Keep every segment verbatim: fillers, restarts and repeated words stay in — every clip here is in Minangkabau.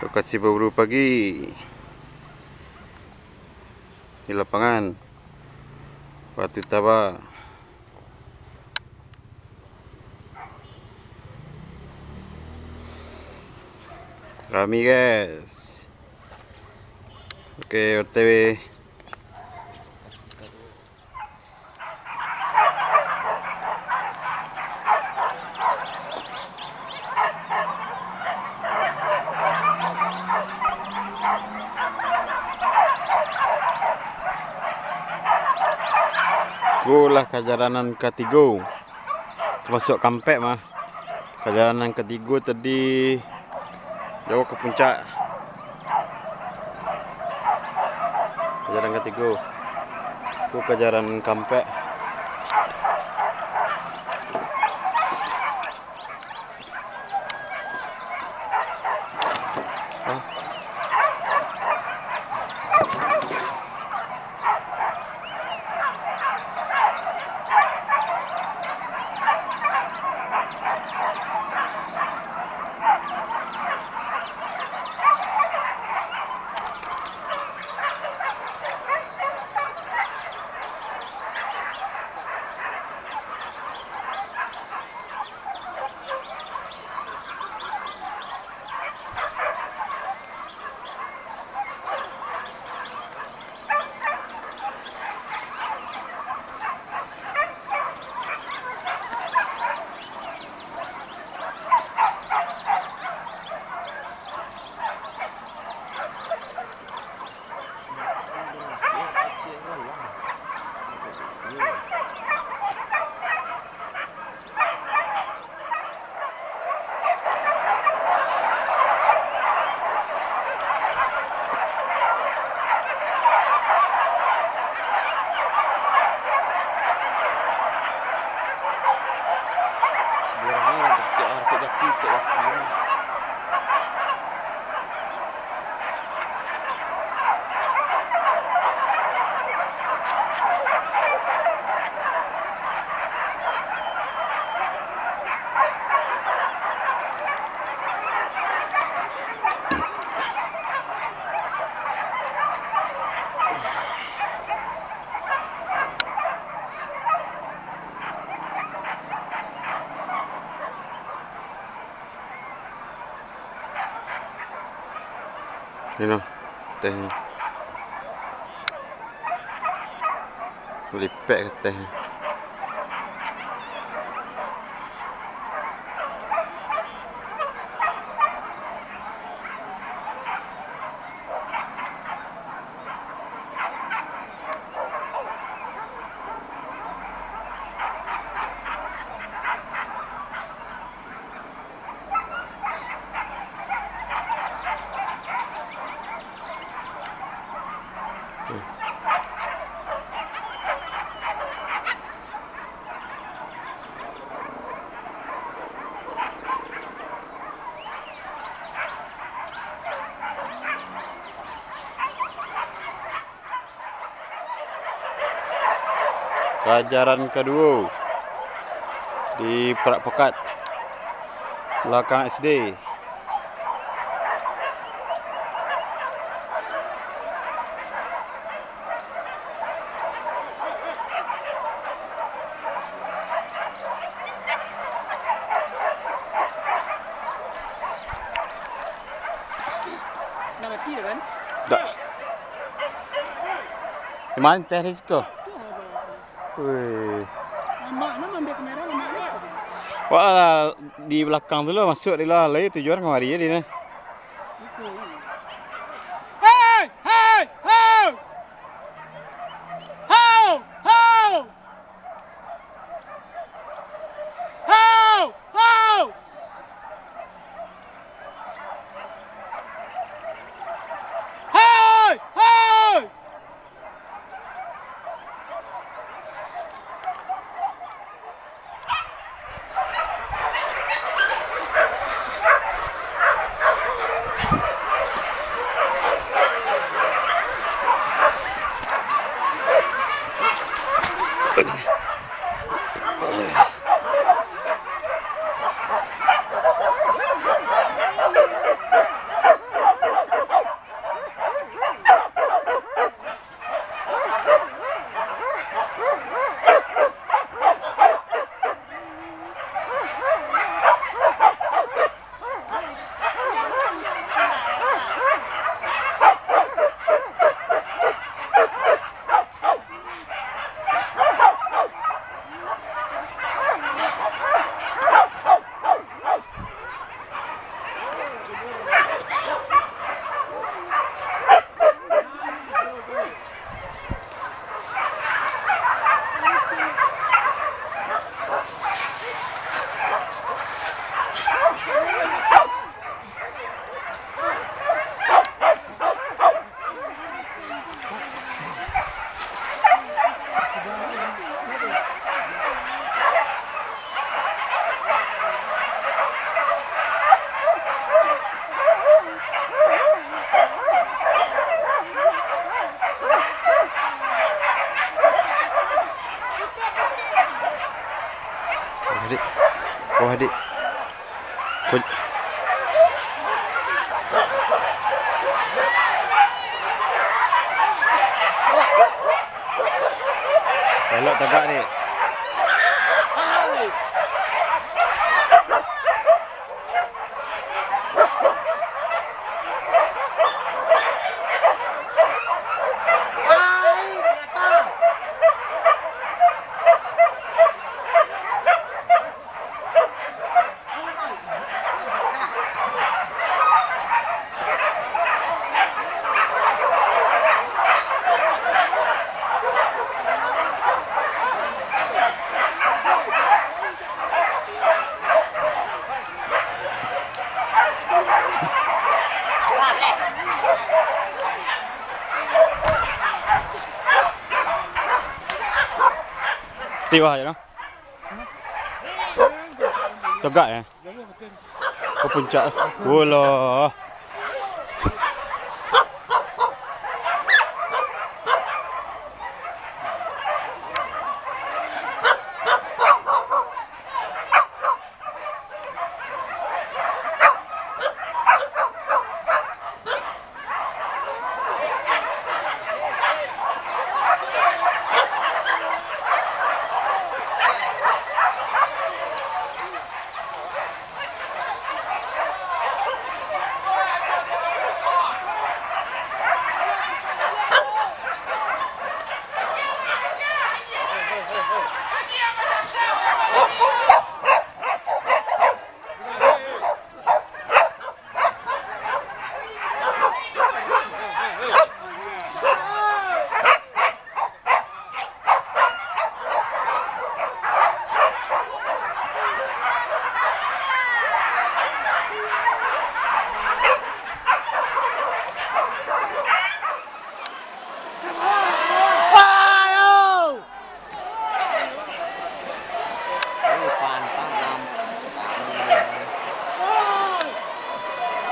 Lokasi baburu pagi di lapangan Batu Taba. Rami, guys. Oke, O T W. Ko lah kajaranan katigo. Masuak kampek mah. Kajaranan katigo tadi jauah ka puncak. Kajaran katigo. Ko kajaran kampek. Hah? Ino, teh. Lipek ka teh. Kajaran kaduo di Parak Pekat, balakang S D. Dah mati dah kan? Dah. Di mana teh di situ? Wih. Lamak nah, ambil kamera, lamak nah. Wah, di balakang tu lah, masuak di lah, lai tujuan kamari je di nah. Hei, hei, hei! Hau! Hau! Hau! Hau! Hei! Hei! Elok tagak ni. Tiwa je noh. Tagak, eh. Ka puncak. Walah.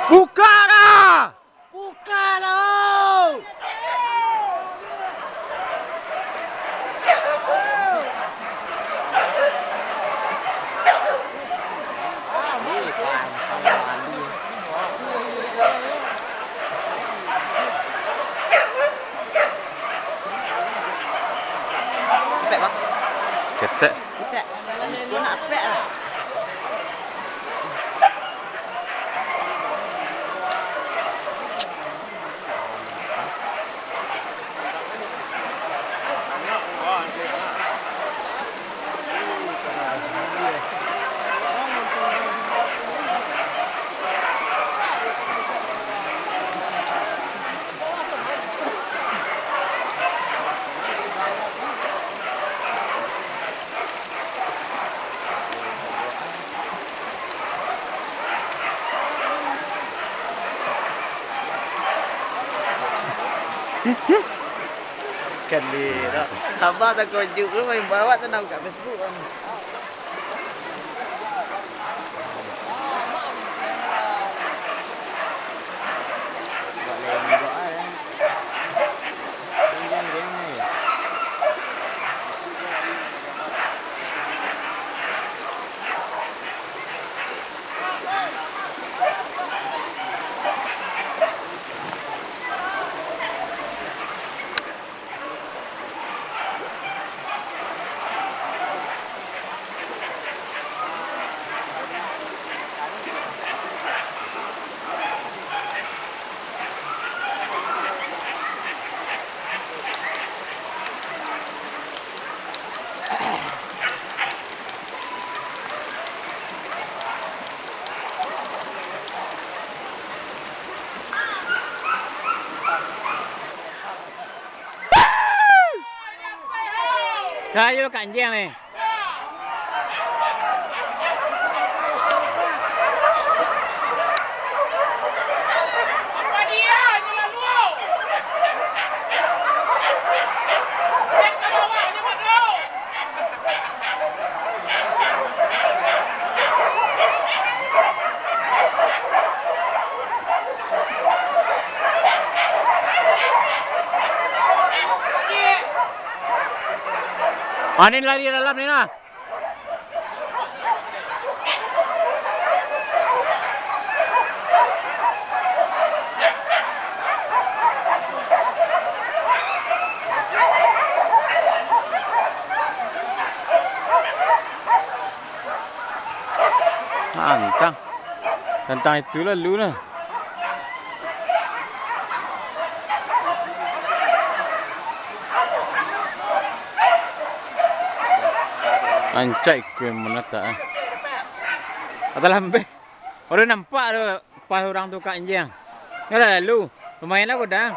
Buka lah! Buka lah! Ketek, Bang. Ketek. Ketek. Kau nak pek lah. Kan dia dah. Abah takujok tu main bawak tu nak buka Facebook kan. Ayo, kanjang, eh. Ah, ni lari dalam ni nah. Tang. Tantang itu lalu lah. Rancak iko nan manatak, ah. Atau lambeh. Baru nampak tu pas urang tu ka anjiang. Nyo lah lalu. Lumayan lah godang.